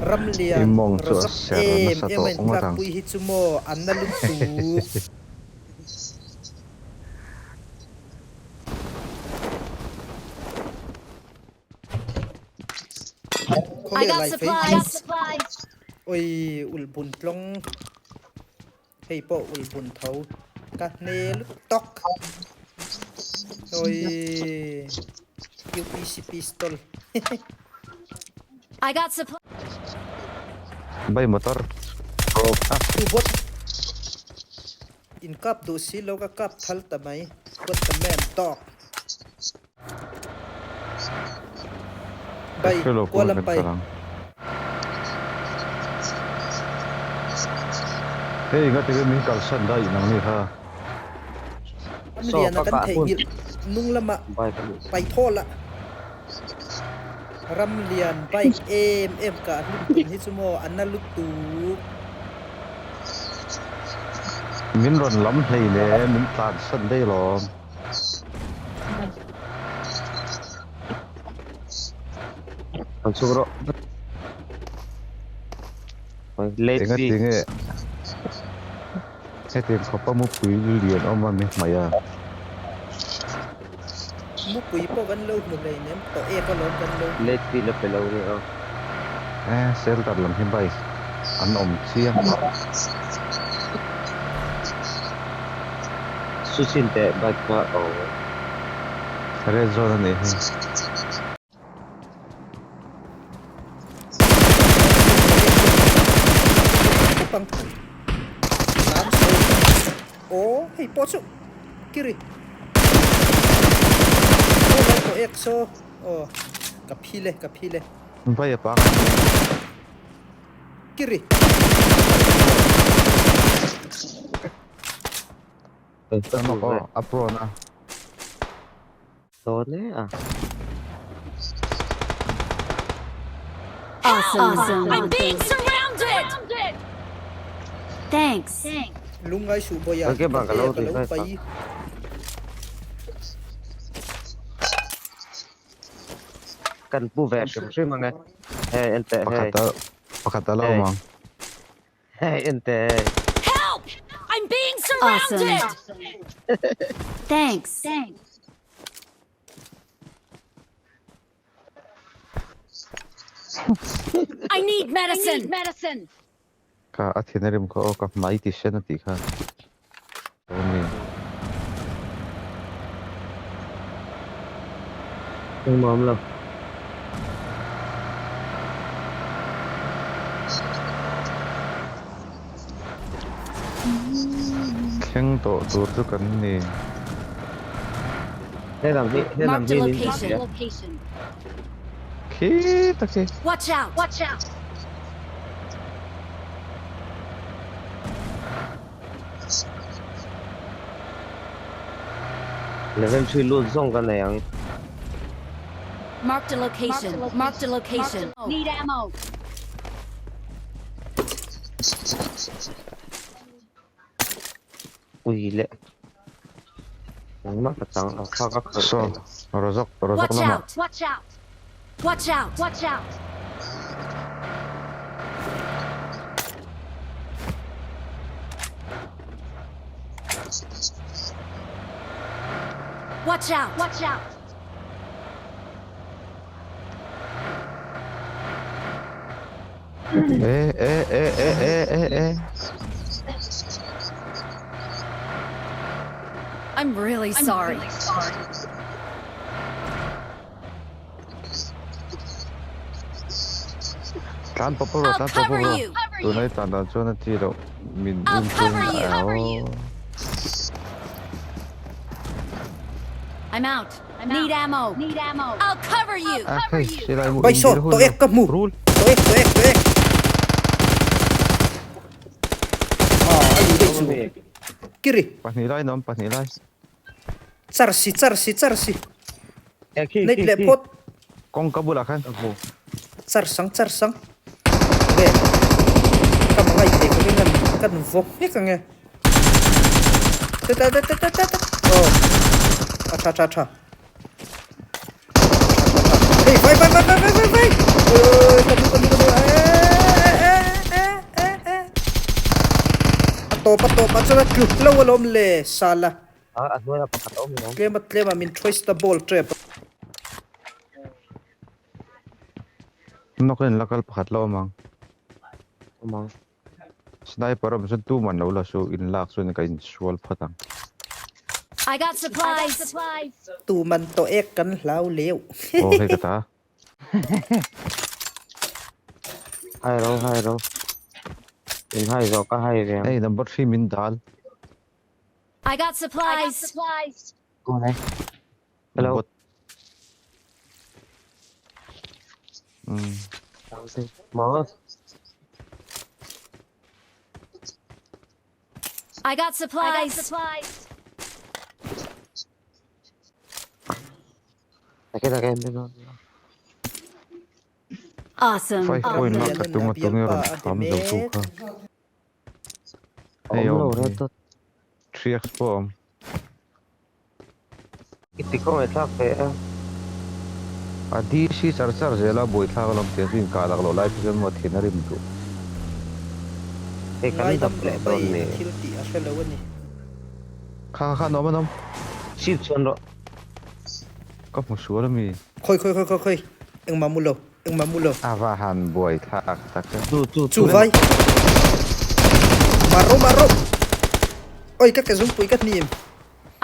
I Ramlian mawng chu a rawzak ser em nasa em tawh a in ngawt ang. tlakpui hi chu maw an na lutuk. I Khawnge got lai fei supplies! Oi ulh bun tlawng hei pawh ulh bun tho ka hne lutuk oi UPC pistol I got supplies! Bay motor. Ah, Tu bot in kap duh si lo ka kap thal ta mai what the man talk ka Bay hre lo kual kawng an kan pai kal ang. Hei nga tige min kalsan daih nang ni kha. Saw Ramliana ka kan kah hun. theihnghilh hnung lamah Bike a nih. pai thawl a Ramlian bike em em kah hlum tum hi chu maw an na lutuk. Min rawn lam hlei le min tlansan daih lawm. An chhuk rawh. Late Enga fee. tinge hetiang khawpa mupui lian awm a mi hmai a. Mupui pawh kan lo hmu hlei nem tawh ek alawm kan lo hmu. Late fee la pe lo ni a. Eh shelter lam hi bike an awm chiang. Suchin teh bike kha aw. Red zone a nih hi. Khawp ang. Tlan sawi. Aw hei pawh chu kiri. Aw lai tawh ek saw. Aw ka phil e ka phil e. Vai a pang a ni. Kiri. Ano ko a pro na. Dawn e a. Awesome! I'm being surrounded! Thanks! Lungai suh bawih ah Okay ba ka ka lo hle ka ri lo vai pa. pai. Kan pu ve hrim hrim ang e. Hei en teh hei. Pakhat a pakhat a lo Hei. awm ang. Hei en teh hei. Help! I'm being surrounded! Thanks! I need medicine! Ka a thin a rim kha aw ka hmai ti sen a tih kha. Awmi. Engmah awm lo. Thleng tawh tur chu kan ni. He lam hi he lam Marked a hi nin hria. location. Khi tak hi. Watch out! Watch out! Level 3 lut zawng ka nei ang. Marked a location. Marked a location. Need ammo. Ui le. Engmah ka chang a kha ka khalh Saw thei lo. Rozok Rozok Watch lamah. out! Watch out! Watch out! Watch out! Watch out! Watch out! Eh eh eh eh eh eh eh. I'm really sorry. Tlan pawp rawh I'll tlan pawp cover rawh. you. Tunai tan dan chuan a chi loh min I'll um chu cover you. au. I'm out. Need ammo. Need ammo. I'll cover you. A hei silai mu Bay in saw dil hun tawh lo. ek ka hmu. Rul. Tawh ek tawh ek tawh ek. Ah a luh daih chu. Kiri. Pahnih lai an awm pahnih lai. Char si char si char si. Eh khi Nei khi leh khi. phawt. Kawngka bulah khan. Ka hmu. Char sang char sang. Nge ka mangai thei ka ring a kan vawk nghek ang e. Te te te te te te te. Aw a tha tha tha. Tha tha tha. Hei vai vai vai vai vai vai vai. Oi ka nu ka nu ka nu. Eeee. tawp a tawp ah chuan a tlu hlo alawm le sala. A a hnuaiah pakhat a awm alawm. Tlem a tlem a min trace the ball trap. Nawk in la kal pakhat la awm ang. Awm ang. Sniper awm chuan tuman lo la su in lak chuan ka insual phawt ang. I got supplies. Tuman tawh ek kan hlau leuh. Aw hei ka ta. Hai ro hai ro. In hai zawh ka hai ve ang. Hei number 3 min dal. I got supplies. Khawngaih. Hello. Bot. Mm. Maw. I got supplies. Take take min rawn. Awesome. Five point lak ka tum a tunge rawn tham zo tu kha. Hei Awm lo awm red hi. dot. 3x pawh awm. I ti khawngaih thlak ve a. A DC char char zel a buaithlak alawm tiang chu inkah lak loh lai phei chuan maw thin a rim duh. Hei kan Ngaidam dap leh rawh dawn bai ni. a thil tih a hre lo a ni. Kha kha kha an awm an awm. Chip chuan rawh. Ka hmu sual ami. Khawi khawi khawi khawi khawi engmah mu lo engmah mu lo. A va han buaithlak tak e. Chu chu Chu vai. Maro maro. Oi ka ke zungpui ka hnim.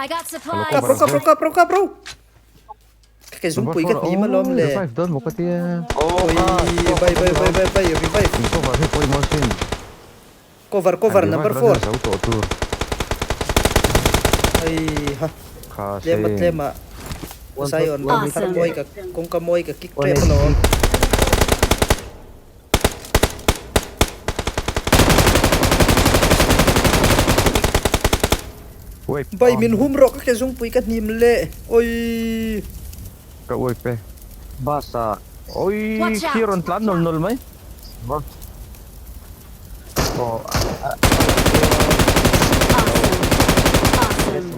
I got supplies. Kap ro kap ro kap ro kap ro. Ka ke zungpui ka hnim alawm le. Revive dawn maw ka tia. Oi bai bai bai bai bai revive. In cover hi pawimawh sin. Cover cover number 4. Zo tawh tur. Ai ha. Kha Tlema sin. tlema. Zion thar mawi ka kawngka mawi ka kick tep alawm. Bai min hum rawh ka ke zungpui ka hnim le. Oi. Ka uai pe. Bus ah. Oi khi rawn tlan nawl nawl mai. Aw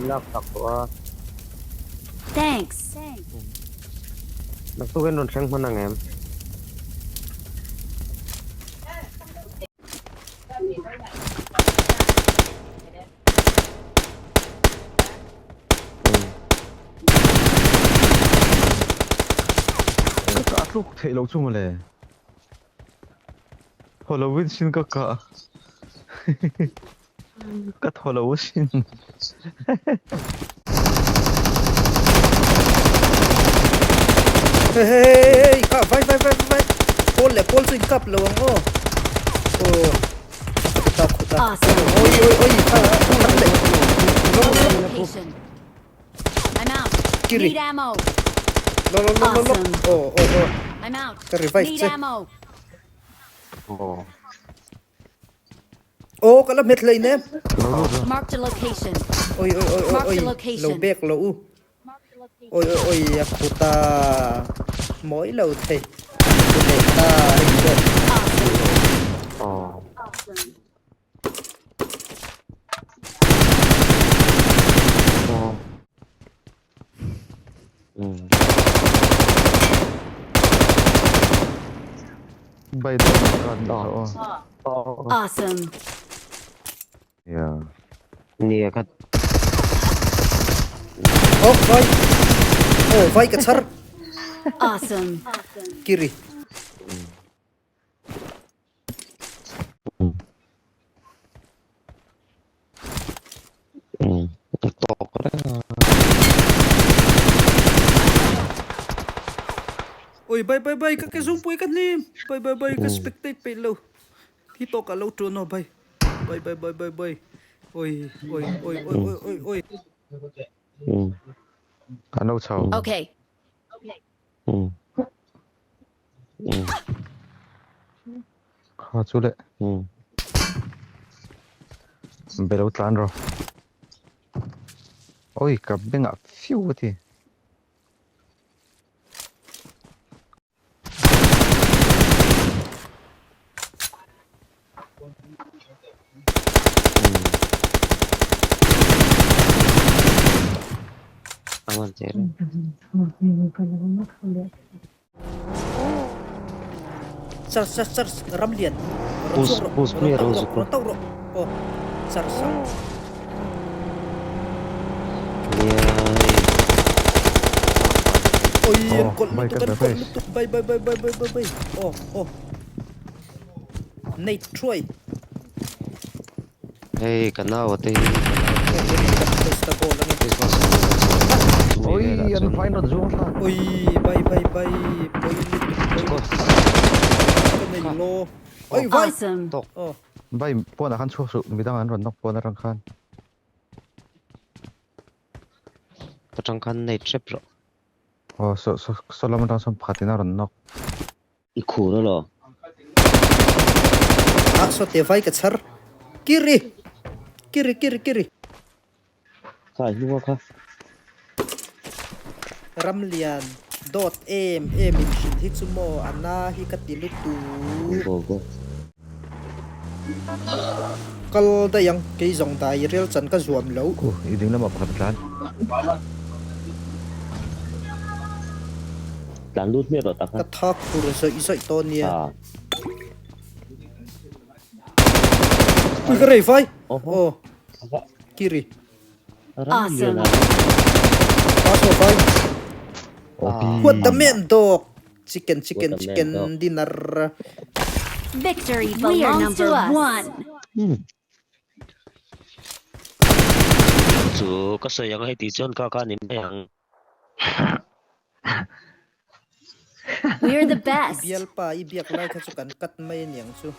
lak tak tawh a. Thanks. Naktuk in rawn thleng hman ang em? Ka kah tluk theih lo chu mawle. Thaw lo in sin ka kah. Ka thaw lo asin. Hey hey hey kha vai vai vai vai pawl leh pawl chu in kap lo ang aw. Aw khuta khuta oi oi oi kha khat leh Location. I'm out. Kiri. Need ammo. Lo lo lo lo lo aw aw aw I'm out. Ka revive Need che. ammo. Aw. Aw ka la hmet hlei nem. Marked a location. Oi oi oi oi Mark oi the location. lo bek lo u. Oi oi oi a khuta mawi lo thei. Ku leh ta hei pawh. Aw. Aw. Bai dawn ang ka ni kha aw. Awesome. Yeah. Nia ka. Oh vai. Oh vai ka chhar. Awesome. Kiri. Tawk reng a. Oi bai bai bai ka ke zungpui ka hlim bai bai bai ka spectate peih lo hi tawk ah lo tuan aw bai bai bai bai bai bai oi oi oi oi oi oi oi. An lo chho. Okay. Kha chu le. Be lo tlan rawh. Oi ka bengah fiu a ti. Sir sir sir Ramlian rawn chhuak rawh rawn tauh rawh rawn tauh rawh aw. char sang. Nia hei. Oi an Oh, kawlh bai lutuk ka an ta kawlh face. lutuk bai bai bai bai bai bai bai oh oh Nate thuai. Hei ka nau a te hi ka nau Hei hei ka test a goal ange. Christmas an ni kan sawi a chumi Oi velah an chuan vain rawn zuang thla. Oi bai bai bai pawi lutuk pawi Squad. ka nei Kha. lo. Oi vai. Awesome. Tawk. Oh. Vai pawnah khan chhuak suh midang an rawn nawk pawn atang khan. Ka tang khan nei hrep rawh. Aw saw saw saw lam atang sawn pakhat in a rawn nawk. I khur alaw. Ah saw te vai ka chhar. Kiri! Kiri kiri kiri. Kha i hnung a kha. Ramlian dawt em em in hrilh hi chu maw a na hi ka ti lutuk. Go go. Kal daih ang, kei zawng dai rel chan ka zuam lo. Ku i ding lamah pakhat a tlan. Tlan lut hmiah rawh tak a. Ka tha khur zawih zawih tawh nia. Ui ka rei vai. Aw. Kiri. Awesome. Paso vai. OP. What the man dog. Chicken chicken chicken dinner. Victory belongs to us. One. Chu ka sawi ang hei tih chuan ka ka ni mai ang. We're the best. Bialpa i biak lai kha chu kan cut mai aniang chu.